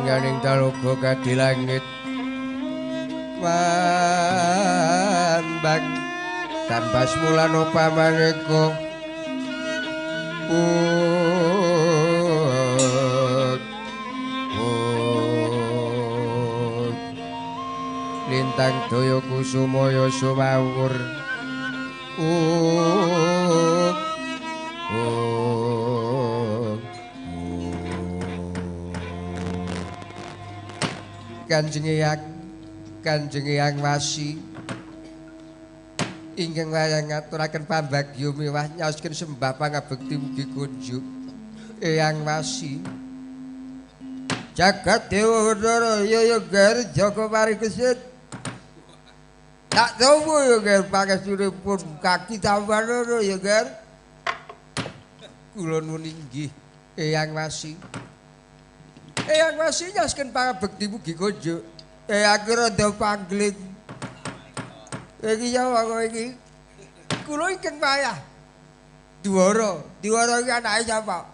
Lengganing talaga kadhi langit mambang tanpa semulana pamaneka lintang daya kusumaya sumawur Kanjeng Eyang Wasi ingkang wayang ngaturaken pambagya miwah nyaosken sembah pangabekti mugi kunjuk Eyang Wasi. Jagat Dewa Bathara ya ya ger Jaka Parikesit. Tak tunggu ya ger pangestunipun kaki tambahan ya ger. Kula nuwun inggih Eyang Wasi. Eyang Wasi nyaosken pangabekti mugi kunjuk. Aku rada pangling. Iki ya kok iki. Kula ingkang payah. Dwara, Dwara iki anake sapa?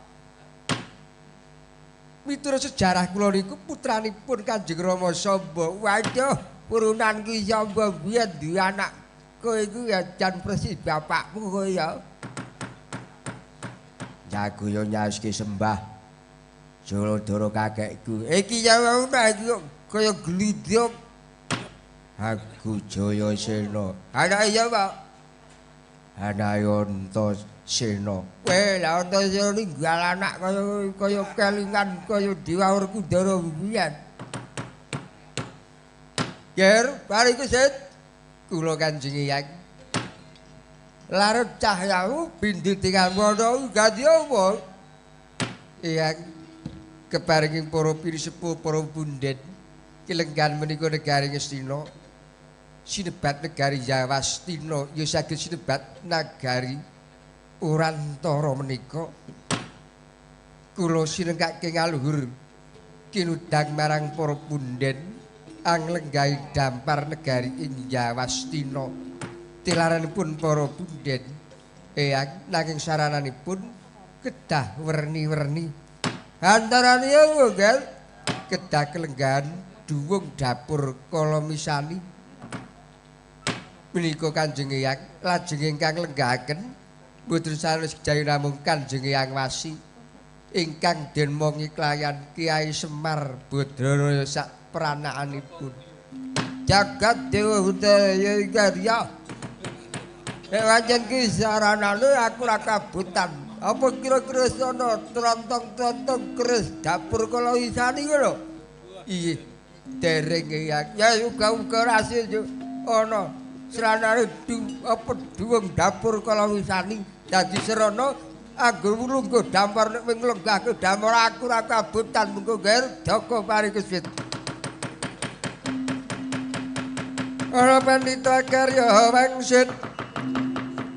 Miturut sejarah kula niku putranipun Kanjeng Rama Samba. Waduh, urunan ki Samba biyen duwe anak. Kowe iku ya jan persis bapakmu kowe ya. Jago yo nyaoske sembah Jaladara kakekku. Iki ya ora iki kaya glidhok. Aku Jayasena. Anake sapa? Anake Antasena. Kowe lha Antasena ninggal anak kaya kelingan kaya Dewa Werkudara biyen. Ger, bariku sit. Kula Kanjeng Eyang. Larut cahyamu bindi tinggal wono ganti apa? Eyang keparinging para pinisepuh para punden kilenggan menika negari Ngastina sinebat negari Yawastina ya saged sinebat nagari Urantara menika kula sinengkake ngaluhur kinudang marang para punden anglenggahi dampar negari ing Yawastina tilaranipun para punden eyang nanging sarananipun kedah werni-werni antarane ya Ger kedah kelenggahan duwung dapur kala misani menika Kanjeng Eyang lajeng ingkang lenggahaken mboten sanes jaya namung Kanjeng Eyang Wasi ingkang den mongi klayan Kiai Semar Badrana sak pranakanipun. Jagat Dewa Bathara ya ya. Nek pancen ki saranane aku ora kabutan. Apa kira-kira sono trontong-trontong keris dapur kala isani ngono? Iya, dereng Eyang. Ya uga-uga rase yo ana sranane apa duwung dapur kala wisani dadi srana anggo lungguh dampar nek wing lenggahke dampar aku ora kabutan mengko ger Jaka Parikesit. Ora pandita karya wangsit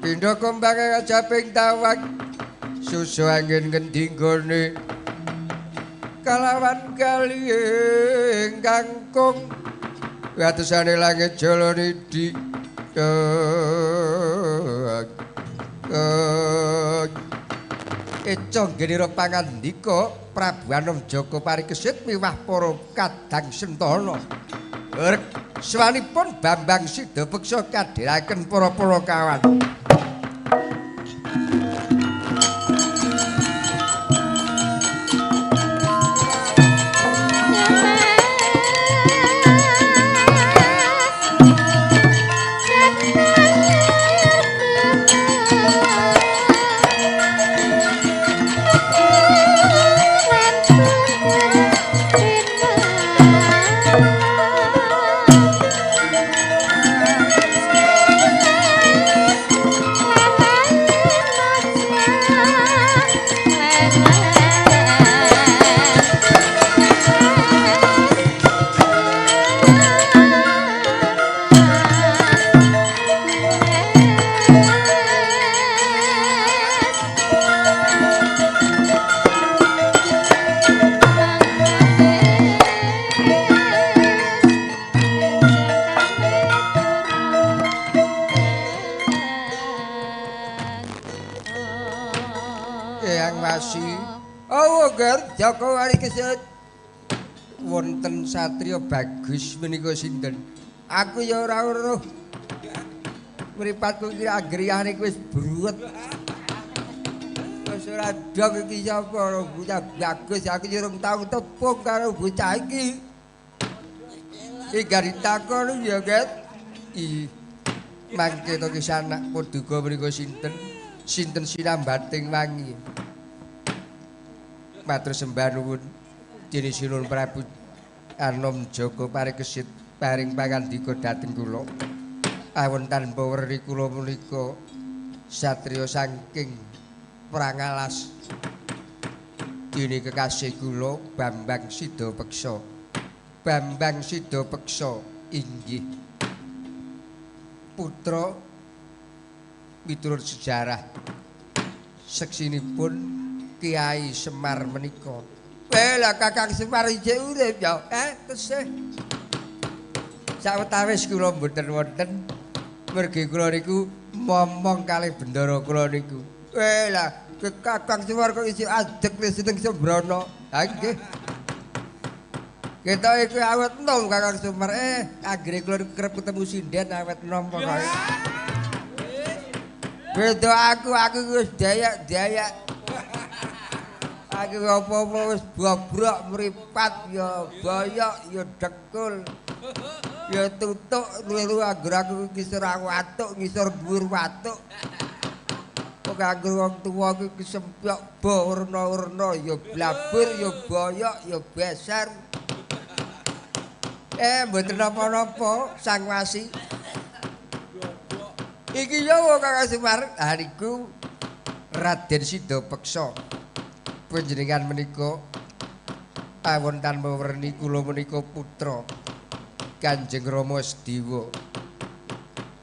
pindha kembang ajaping tawak susu angin ngendi nggone kalawan kali kangkung watusane langit jala nidi. Eco ngenira pangandika Prabu Anom Jaka Parikesit miwah para kadang sentana. Swanipun Bambang Sidapeksa kadhiraken para kawan. Jaka Parikesit. Wonten satriya bagus menika sinten? Aku ya ora weruh. Mripatku iki anggriane wis bruwet. Wis ora dong iki sapa bocah bagus, aku ya urung tau tepung karo bocah iki. Iki gak ditakon ya, Get. Ih. Mangke to ki sanak paduka menika sinten? Sinten sinambating wangi. Matur sembah nuwun. Dene Sinuwun Prabu Anom Jaka Parikesit paring pangandika dhateng kula. Awon tanpa werni kula menika satriya saking Prangalas. Dene kekasih kula Bambang Sidapeksa. Bambang Sidapeksa inggih putra miturut sejarah seksinipun Kiai Semar menika. Lah Kakang Semar isih urip ya? Tesih. Sawetawis kula mboten wonten mergi kula niku momong kalih bendara kula niku. Lah Kakang Semar kok isih adeg wis teng Sembrana. Ha nggih. Ketoke kuwi awet enom Kakang Semar. Anggere kula niku kerep ketemu sinden awet enom pokoke. Beda aku wis dayak-dayak. Aku apa-apa wis bobrok mripat ya boyok ya dengkul ya tutuk luwe anggere aku ngisor watuk ngisor dhuwur watuk. Kok anggere wong tuwa iki kesempyok bo werna-werna ya blabur ya boyok ya beser. Mboten napa-napa Sang Wasi. Iki ya Kakang Semar. Ha niku Raden Sidapeksa. Panjenengan menika awon tanpa werni kula menika putra Kanjeng Rama Sediwa.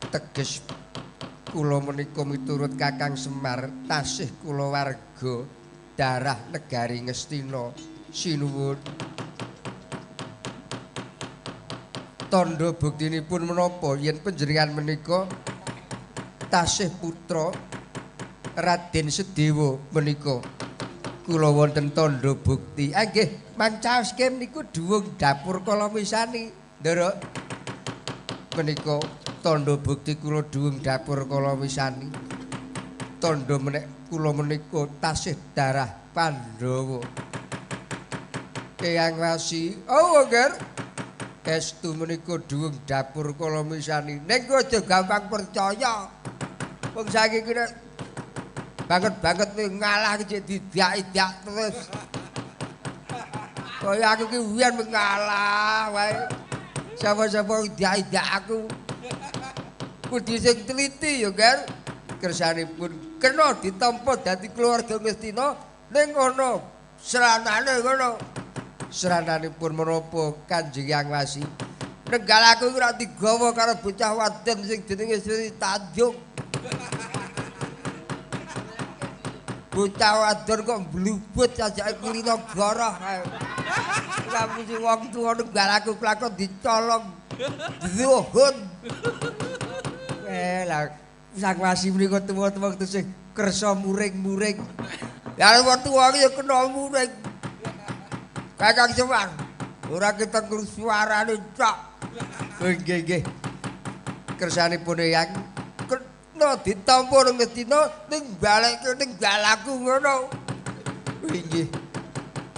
Teges kula menika miturut Kakang Semar tasih kulawarga darah negari Ngastina. Sinuwun. Tandha buktinipun menapa yen panjenengan menika tasih putra Raden Sedewa menika. Kula wonten tandha bukti. Nggih, mancaoske niku dhuwung dapur kala misani, Ndara. Menika tandha bukti kula dhuwung dapur kala misani. Tandha menek kula menika tasih darah Pandhawa. Eyang Wasi, oh Ger. Estu menika dhuwung dapur kala misani. Ning aja gampang percaya. Wong saiki ki banget-banget ngalah iki didak-idak terus. Kaya aku ki wiyen ngalah wae. Sapa-sapa idak-idak aku. Kudu sing teliti ya, Ger. Kersanipun kena ditampa dadi keluarga Ngastina ning ana seranane ngono. Serananipun menapa Kanjeng Hyang Wasi? Nenggal aku ora digawa karo bocah wadon sing jenenge Sri Tanjung. Bocah wadon kok mblubut sajake kulino goroh kae. Ngapusi wong tuwa nenggal aku klakon dicolong. Dhuhun. Lah Sang Wasi menika tuwa-tuwa tesih kersa muring-muring. Lah wong tuwa iki ya kena muring. Kakang Semar, ora keteng suarane cok. Nggih nggih. Kersanipun Eyang kena ditampa nang Ngastina ning balekke ning galaku ngono. Inggih.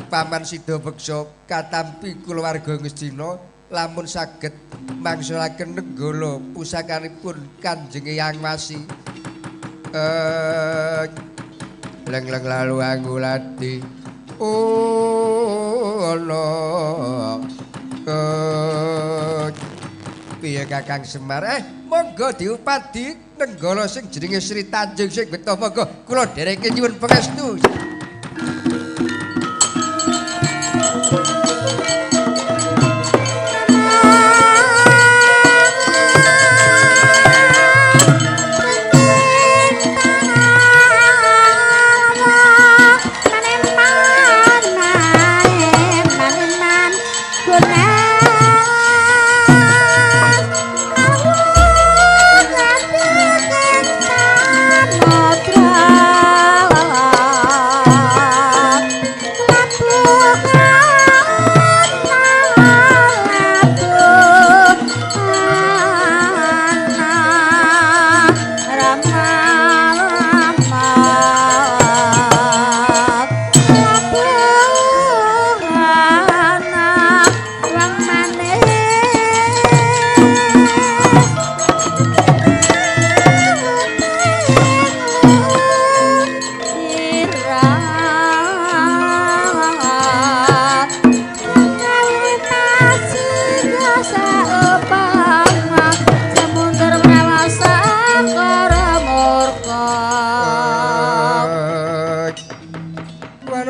Paman Sidapeksa katampi kulawarga Ngastina lamun saged mangsulaken nenggala pusakanipun Kanjeng Hyang Wasi. Leng-leng lalu angulati ono. Piye Kakang Semar? Monggo diupadi nenggala sing jenenge Sri Tanjung sing beto monggo kula dhereke nyuwun pangestu. Matra.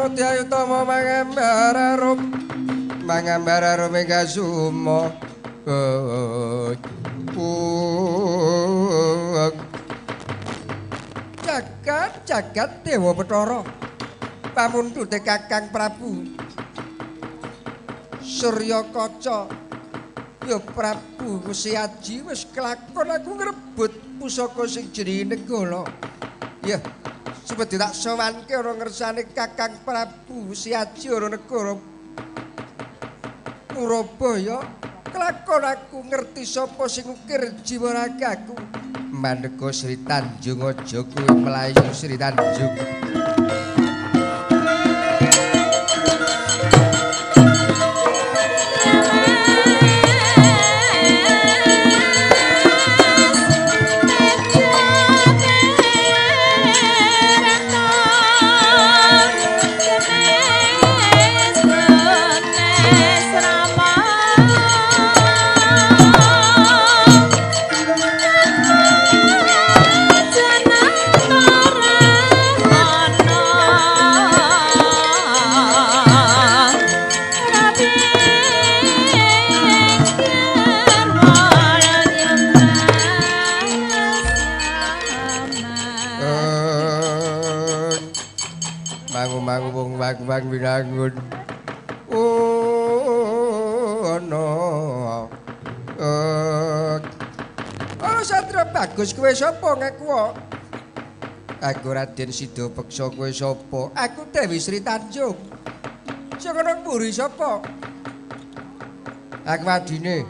Manutya utama mangambar arum mangambar arum ing kasuma. Jagat jagat Dewa Bathara pamundhute Kakang Prabu Surya Kaca ya Prabu Wesiaji wis kelakon aku ngrebut pusaka sing jenenge Nenggala. Ya supaya tak sowanke ora ngersane Kakang Prabu Wesiaji ora negara Purabaya kelakon aku ngerti sapa sing ngukir jiwa ragaku. Mandeka Sri Tanjung aja kowe mlayu Sri Tanjung. Wang winangun oh no oh Satria Bagus kowe sapa ngaku aku Raden Sida Beksa kowe sapa aku Dewi Sri Tanjung sing ana mburi sapa aku adine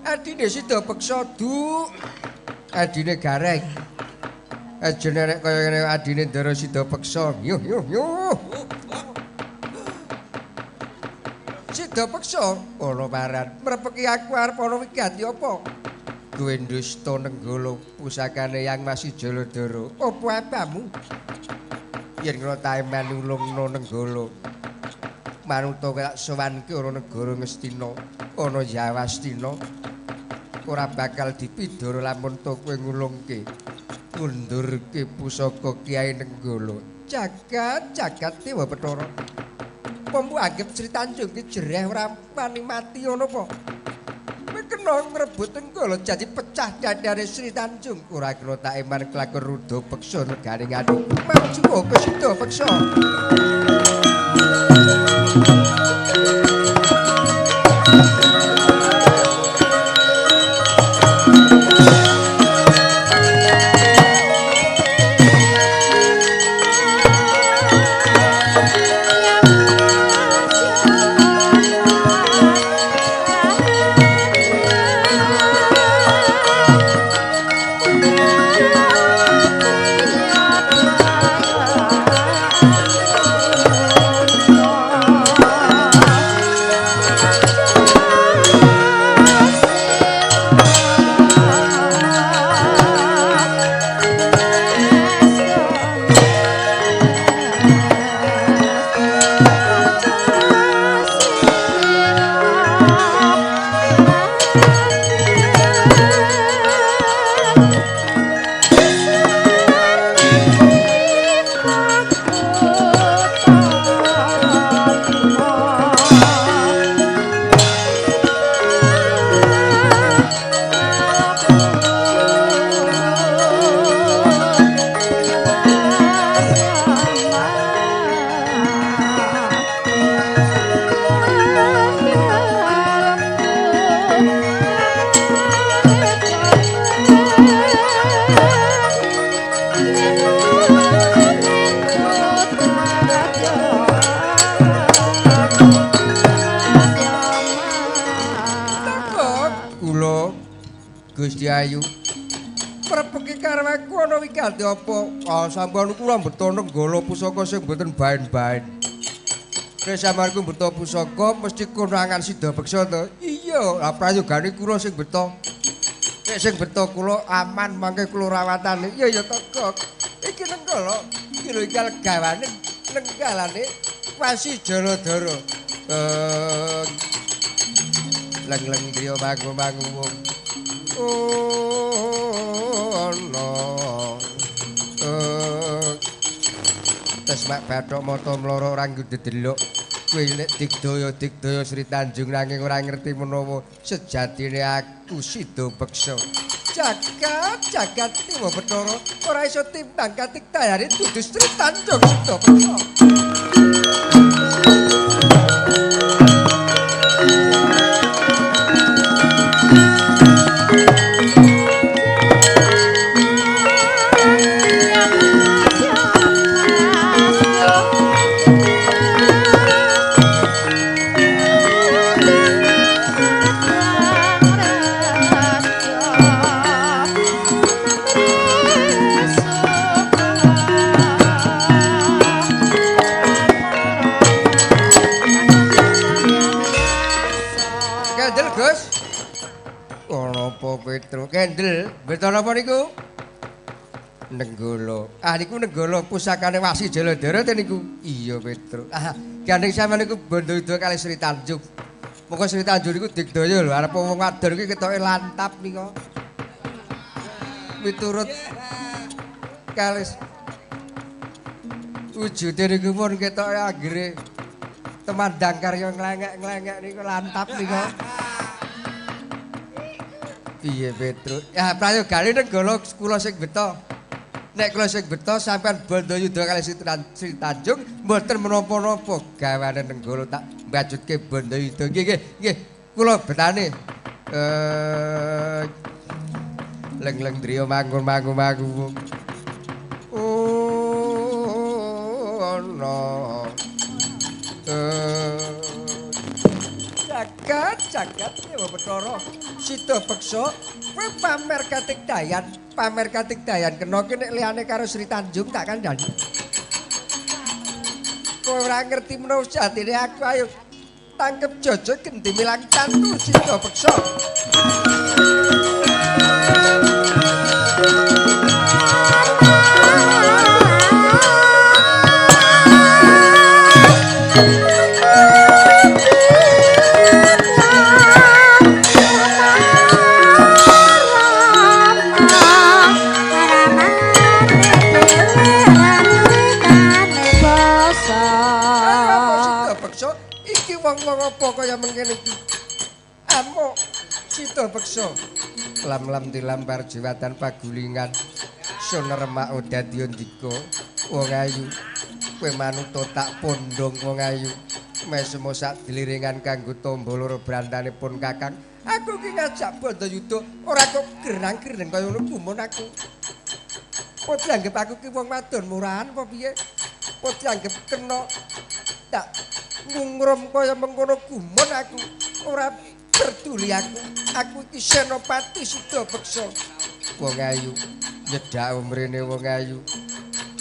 adine Sida Beksa du adine Gareng aja nek kaya ngene adine Ndara Sida Beksa yuh yuh yuh Sida Beksa ana paran mrepeki aku arep ana wigati apa kowe ndusta Nenggala pusakane Yang Masih Jaladara apa apamu yen kula taeman nulungno Nenggala manuta tak sowanke ana negara Ngastina ana Yawastina ora bakal dipidara lamun to kowe ngulungke ngundurke pusaka Kyai Nenggala. Jagat jagat Dewa Bathara. Pompu anggep Sri Tanjung ki jereh ora wani mati ana apa? Kowe kena ngrebut Nenggala jadi pecah dadane Sri Tanjung. Ora kena tak eman kelakon rudha beksa negane ngadu. Maju ke Sida Beksa. Gusti Ayu. Prepeki karo aku ana wigati apa? Ah sampeyan kula mbeto Nenggala pusaka sing mboten baen-baen. Nek sampeyan ku mbeto pusaka mesti konangan Sida Beksa to. Iya, lah prayogane kula sing beto. Nek sing beto kula aman mangke kula rawatane. Iya ya Togok. Iki Nenggala, iki lho iki gawane nenggalane Wasi Jaladara. Leng-leng griya bangun-bangun. Oh no. Tetes mak bathok mata mloro ora nggo dedelok. Kowe nek digdaya-digdaya Sri Tanjung nanging ora ngerti menawa sejatine aku sida beksa. Jagat jagat Dewa Bathara ora iso timbang katigdayane dudu Sri Tanjung sida beksa. Petro kendel, beto napa niku? Nenggala. Ah niku nenggala pusakane Wasi Jaladara ta niku? Iya Petro. Ah gandeng sampeyan niku Bandayuda kalih Sri Tanjung. Monggo Sri Tanjung niku digdaya lho, arep wong wadon iki ketoke lantap nika. Miturut kalih wujude niku pun ketoke anggere temandang karya nglengek-nglengek niku lantap nika. Piye Petro? Ya prayogane nenggala kula sing beto. Nek kula sing beto sampean Bandayuda kalih Sri Tanjung mboten menapa-napa gawane nenggala tak mbajutke Bandayuda. Nggih nggih nggih kula betane. Leng-leng driya manggon manggung manggung. Oh ana. Jagat jagat Dewa Bathara sida beksa kowe pamer katigdayan kena ki nek liyane karo Sri Tanjung tak kandhani. Kowe ora ngerti menawa sejatine aku ayo tangkep jojo genti milang cantu sida beksa. Wong-wong apa kaya mengkene iki? Amuk sida beksa. Lam-lam dilampar jiwatan pagulingan. Sun remak dadi ndika. Wong ayu, kowe manut tak pondhong wong ayu. Mesemo sak diliringan kanggo tombo loro brantane pun kakang. Aku ki ngajak Bandayuda ora kok gerang-gereng kaya ngono gumun aku. Apa dianggep aku ki wong wadon murahan apa piye? Apa dianggep kena tak ngungrum kaya mengkono gumun aku ora peduli aku. Aku iki Senopati Sida Beksa. Wong ayu nyedak mrene wong ayu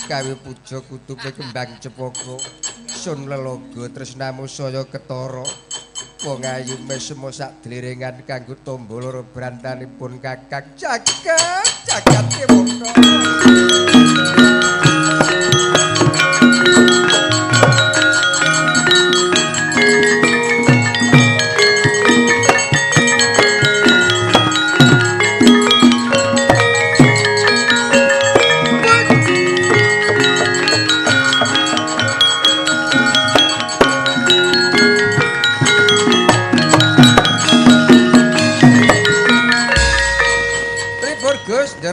gawe puja kutupe kembang cepaka sun lelaga tresnamu saya ketara. Wong ayu mesemo sak dliringan kanggo tombo loro brantanipun kakang. Jagat jagat Dewa.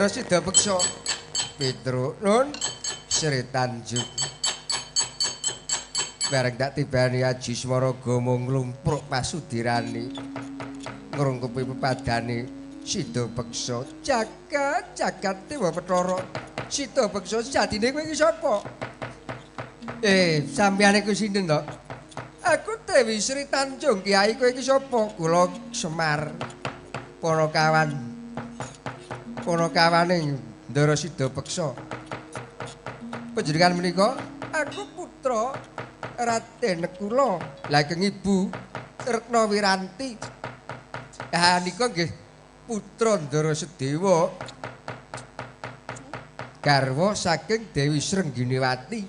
Sida beksa Petro nun Sri Tanjung bareng tak tibani Aji Smaraga mung nglumpruk pasudirane ngrungkepi pepadane sida beksa. Jagat jagat Dewa Bathara sida beksa sejatine kowe iki sapa? Sampeyan iku sinten to? Aku Dewi Sri Tanjung. Kiai kowe iki sapa? Kula Semar Panakawan. Panakawane Ndara Sida Beksa. Panjenengan menika aku putra Raden Nekula. Lah ingkang ibu Retna Wiranti. Ah nika nggih putra Ndara Sedewa. Garwa saking Dewi Srengginiwati.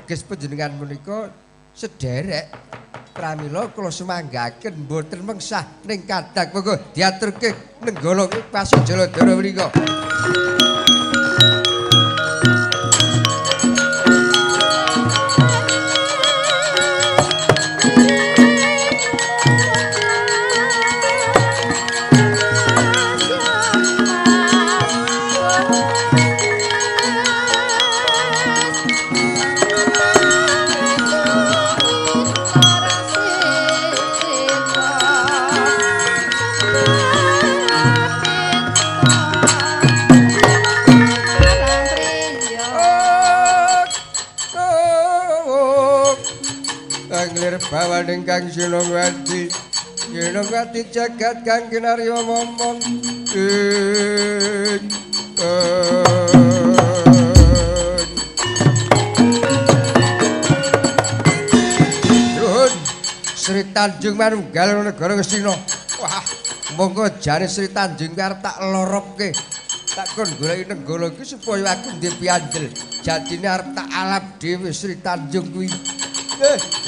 Teges panjenengan menika sederek. Pramila kula semanggaken mboten mengsah ning kadak. Monggo diaturke nenggala Pasu Jaladara menika. Lir bawaning kang Sinongwati. Sinongwati jagat kang kinarya momong. Nuhun Sri Tanjung manunggal negara Ngastina. Wah, monggo jane Sri Tanjung arep tak loropke. Tak kon goleki Nenggala iki supaya aku ndek piandel. Jadine arep tak alap dhewe Sri Tanjung kuwi.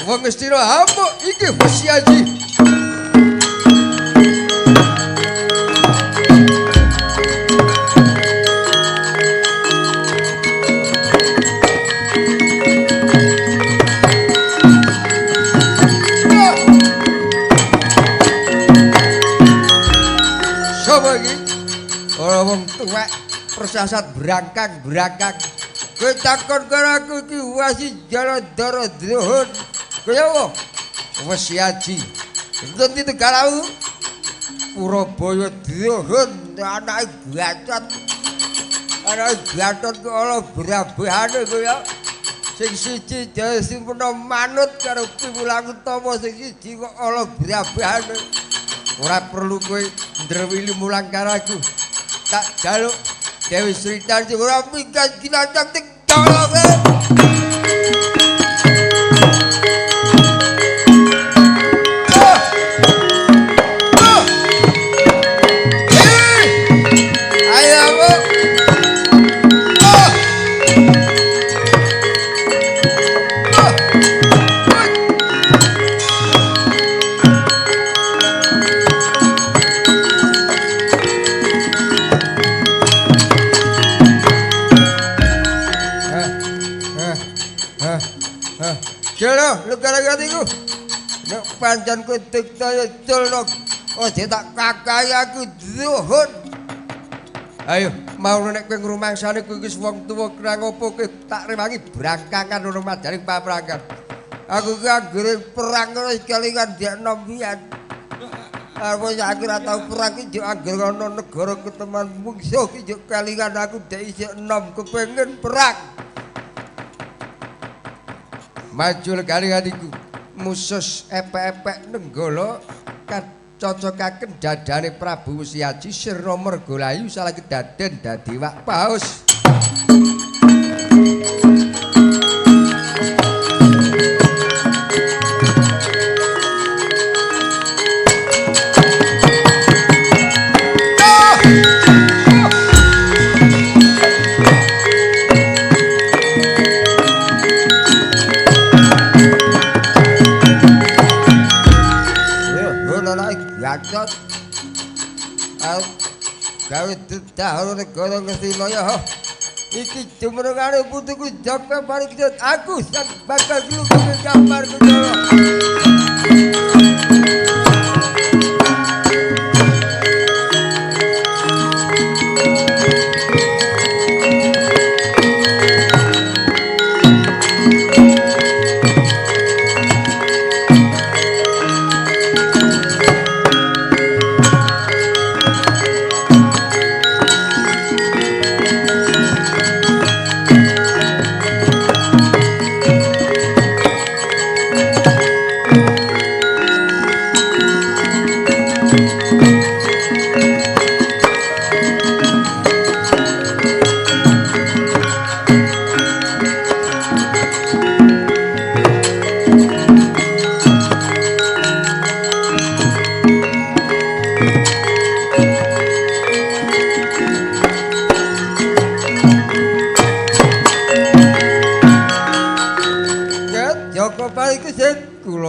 Wong Ngastina amuk iki Wesiaji. Sapa iki? Ora wong tuwek persasat brangkang-brangkang. Kowe takon karo aku iki Wasi Jaladara Druhun. Kowe apa? Wesiaji. Endi tegalawu? Purabaya Druhun anake Gatot. Anake Gatot kok ala brabehane kowe ya. Sing siji jaya simpena manut karo piwulang utama, sing siji kok ala brabehane. Ora perlu kowe ndrewili mulang karo aku. Tak jaluk Dewi Sri Tanjung ora minggat kinacang ting tolong. Gara-gara iku nek pancen kowe diktaya culno aja tak kakahi aku Druhun. Ayo mau nek kowe ngrumangsane kowe wis wong tuwa kurang apa kowe tak rewangi brangkangan ngono majaring paprangan. Aku ki anggere perang ngono kelingan ndek enom biyen. Aku sak ora tau perang ki yo anggere ana negara keteman mungsuh ki yo kelingan aku ndek isih enom kepengin perang. Maju legali hatiku musus epek-epek Nenggala kacocokaken dadane Prabu Wesiaji sirna Mergolayu salah kedaden dadi wak paus. Gawe dedah negara Ngastina ya. Iki jumenengane putuku Jaka Parikesit. Aku sak bakal glungguh gambar kucala.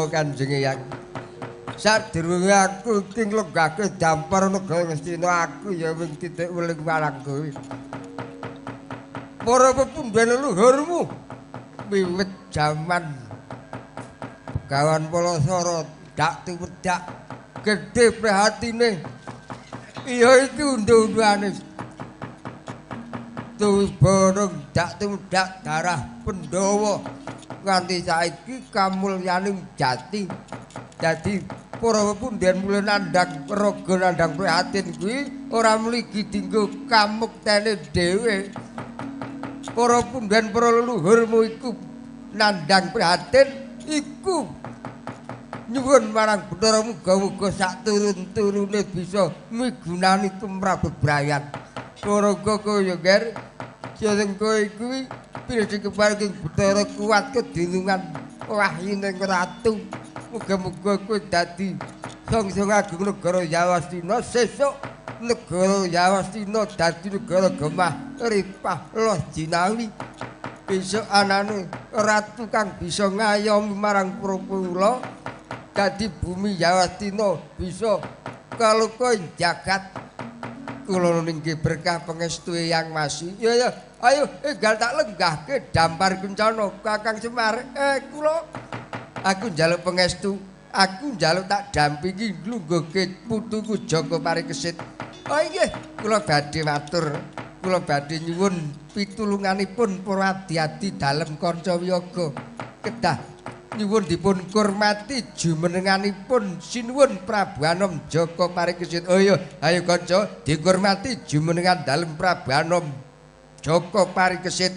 Kanjeng Eyang, sadurunge aku iki nglenggahke dampar negara Ngastina, aku ya wing titik weling marang kowe. Para pepundhen leluhurmu wiwit jaman Begawan Palasara dak tumedak gedhe prihatine. Iya iki unduh-unduhane. Tuwibara dak tumedak darah Pandhawa nganti saiki kamulyaning jati. Dadi para pepundhen mulih nandhang raga nandhang prihatin kuwi ora mligi dinggo kamuktene dhewe. Para pundhen para leluhurmu iku nandhang prihatin iku Nyuwun marang Bathara muga-muga sak turun-turune bisa migunani tumrap bebrayan. Paraga kaya Ger, jeneng kowe kuwi pilih keparing Bathara kuat kedinungan wahyuning ratu. Muga-muga kowe dadi songsong agung negara Yawastina sesuk negara Yawastina dadi negara gemah ripah loh jinawi. Besok anane ratu kang bisa ngayomi marang para kawula. Dadi bumi Yawastina bisa kaluka jagat. Kula nggih berkah pangestu Eyang Wasi. Ya ya, ayo enggal tak lenggahke dampar kencana Kakang Semar. Kula aku njaluk pangestu, aku njaluk tak dampingi nglungguhke putuku Jaka Parikesit. Oh nggih, kula badhe matur, kula badhe nyuwun pitulunganipun para adi-adi dalem kanca wiyaga. Kedah nyuwun dipun kurmati jumenenganipun sinuwun Prabu Anom Jaka Parikesit. Oh iya, ayo kanca dikurmati jumenengan dalem Prabu Anom Jaka Parikesit.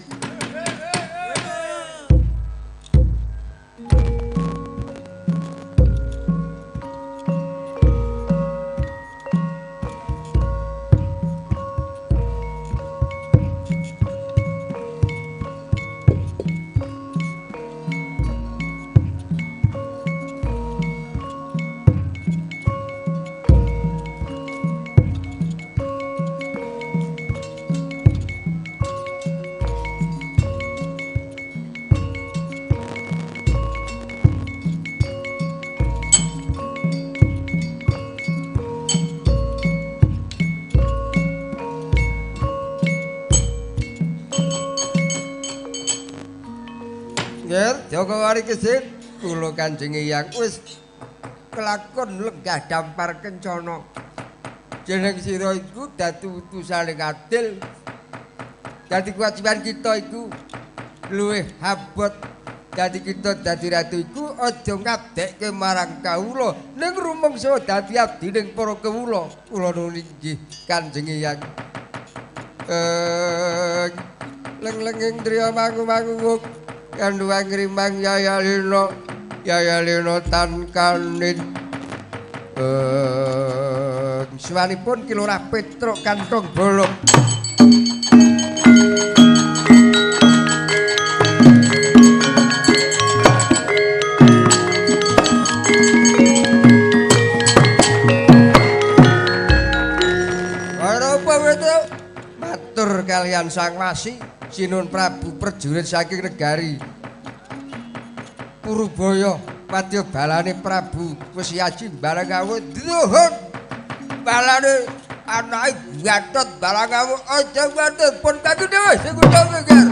Jaka Parikesit kula Kanjeng Eyang wis kelakon lenggah dampar kencana. Jeneng sira iku dadi utusane adil. Dadi kewajiban kita iku luwih abot. Dadi kita dadi ratu iku aja ngabdekke marang kawula ning rumangsa dadi abdi ning para kawula. Kula nuwun inggih Kanjeng Eyang. Leng-lenging driya mangu-mangu kanduwang rimang yayalina yayalina tan kanit. Suwanipun Ki Lurah Petruk kantong bolong. Ora apa Petruk matur kalian Sang Wasi Sinun Prabu prajurit saking negari Purubaya padya balane Prabu Wesyaji Balangawu druhun balane anake Gatot Balangawu aja bantet pun kaki dhewe sing kutha mikir.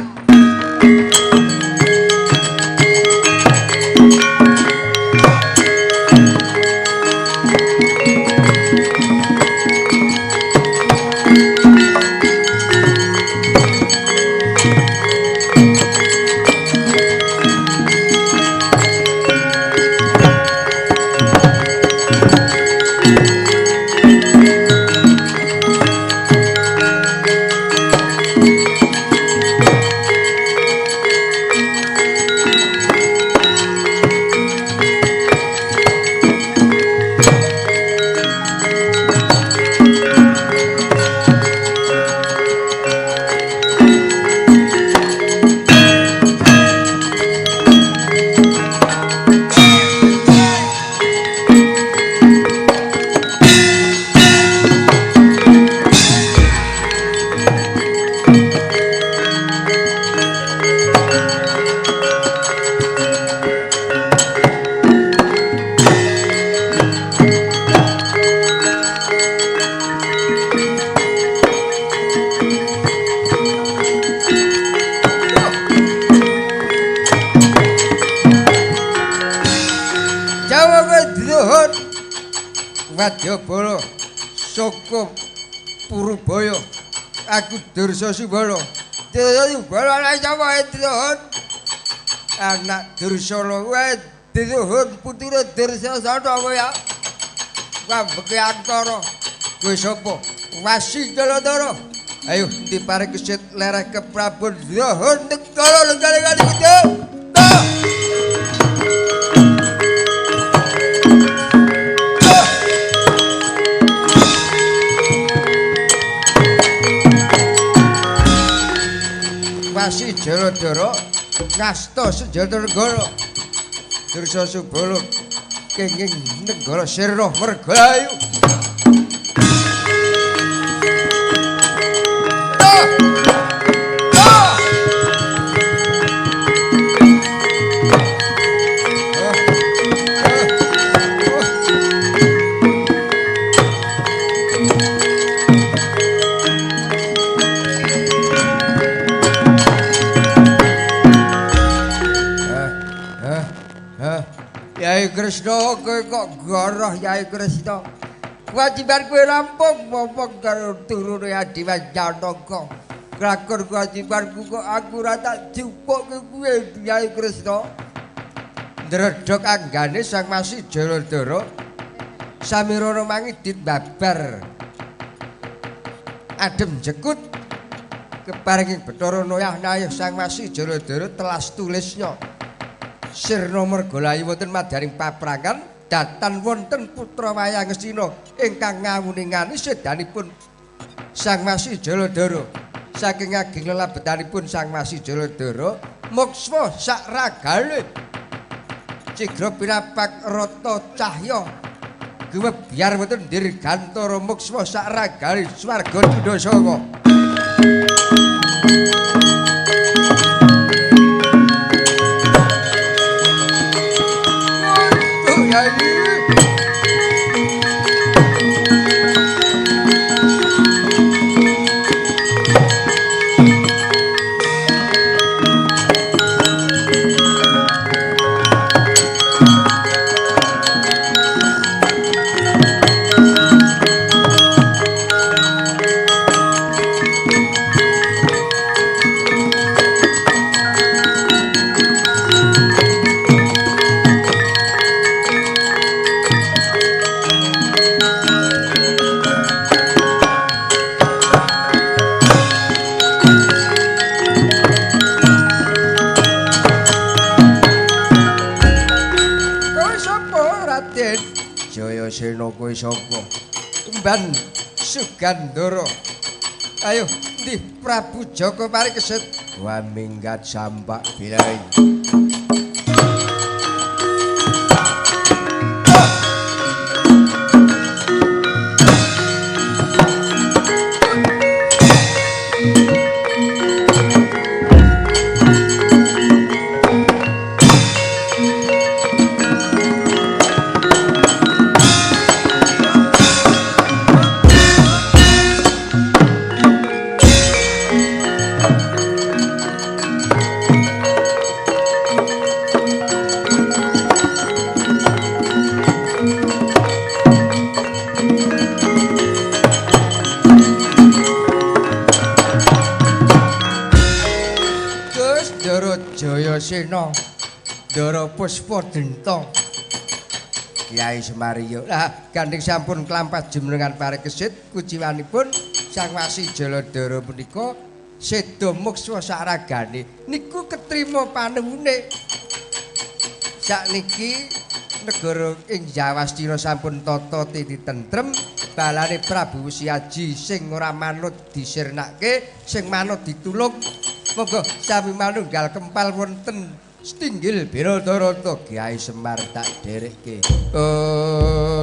Wadyabala saka Purubaya aku Dursa Subala. Dursa Subala ana sapa Druhun? Anak Dursala wae Druhun putune Dursasana kowe ya. Wambeke Antara. Kowe sapa? Wasi Jaladara. Ayo endi Parikesit lereh ke Prabu Druhun negara lenggale kali kudu. Jaladara ngasta senjata Nenggala. Dursa Subala kenging Nenggala sirna mergayu. Yai Kresna kowe kok goroh Yai Kresna. Kewajiban kowe rampung momong karo turune Adimas Janaka. Lakon kewajibanku kok aku ora tak jupuk kowe Yai Kresna. Ndredhog anggane Sang Masi Jaladara samirana mangidit babar. Adem jekut keparinging Bathara Noyah-nayuh Sang Masi Jaladara telas tulisnya. Sirna Mergolayu wonten madyaring paprangan datan wonten putra wayang Ngastina ingkang ngawuningani sedanipun Sang Masi Jaladara. Saking ageng lelabetanipun Sang Masi Jaladara moksma sak ragale cigra pinapak rata cahya gebyar wonten dirgantara moksma sak ragale swarga Cundhasanga. Jayasena kowe sapa? Emban Sugandara. Ayo ndi Prabu Jaka Parikesit? Wa minggat sampak bilai. Jayasena Ndara Puspa Denta Kyai Semario. Lah gandeng sampun klampah jumenengan parikesit kuciwanipun Sang Wasi Jaladara punika seda moksha sakragane niku ketrima panuwune. Sakniki negara ing Jawastina sampun tata titi tentrem, balane Prabu Wesiaji sing ora manut disirnake, sing manut ditulung. Monggo sami manunggal kempal wonten setinggil Biradarata. Kyai Semar tak dherekke. Oh.